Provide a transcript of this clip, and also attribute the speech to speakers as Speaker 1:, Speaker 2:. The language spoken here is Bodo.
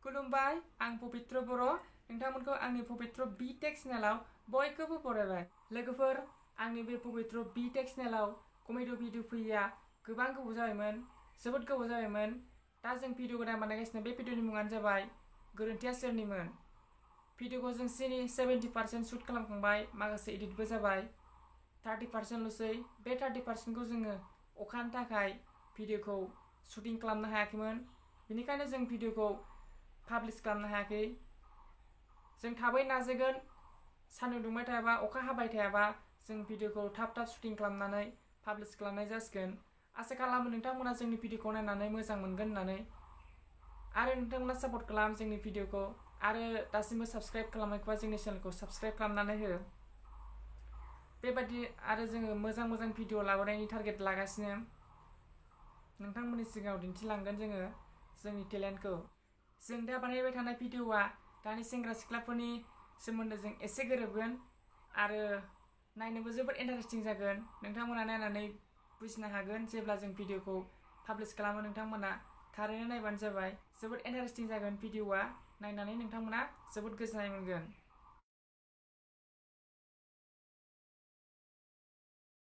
Speaker 1: खुलुमबाय आं पबित्र बर' नोंथांमोनखौ आंनि पबित्र बिटेक चेनेलाव बयखौबो बरायबाय। लोगोफोर आंनि बे पबित्र बिटेक चेनेलाव कमेडि भिडिअ फैया गोबां गोबाव जाबायमोन, जोबोद गोबाव जाबायमोन। दा जों भिडिअ गोदान बानायगासिनो। बे भिडिअनि मुङानो जाबाय गोरोन्थिया सोरनिमोन। भिडिअखौ जों 70% शुट खालामखांबाय, माखासे एडिटबो जाबाय, 30%ल'सै। बे 30%खौ जोङो अखानि थाखाय भिडिअखौ शुटिं खालामनो हायाखैमोन, बेनिखायनो जों भिडिअखौ पाब्लिश खालामनो हायाखै। जों थाबै नाजागोन, सान्दुं दुंबाय थायाबा, अखा हाबाय थायाबा जों भिडिअखौ थाब शुटिं खालामनानै पाब्लिश खालामनाय जासिगोन। आसा खालामो नोंथांमोना जोंनि भिडिअखौ नायनानै मोजां मोनगोन होननानै। आरो नोंथांमोना सापर्ट खालाम जोंनि भिडिअखौ, आरो दासिमबो साबस्क्राइब खालामाखैबा जोंनि चेनेलखौ साबस्क्राइब खालामनानै हो। बेबायदि आरो जोङो मोजां मोजां भिडिअ लाबोनायनि टारगेट लागासिनो। नोंथांमोननि सिगाङाव दिन्थिलांगोन जोङो जोंनि टेलेन्टखौ। जों दा बानायबाय थानाय भिडिअआ दानि सेंग्रा सिख्लाफोरनि सोमोन्दोजों एसे गोरोबगोन आरो नायनोबो जोबोद इन्टारेस्टिं जागोन। नोंथांमोना नायनानै बुजिनो हागोन जेब्ला जों भिडिअखौ पाब्लिश खालामो। नोंथांमोना थारैनो नायबानो जाबाय, जोबोद इन्टारेस्टिं जागोन भिडिअआ। नायनानै नोंथांमोना जोबोद गोजोननाय मोनगोन।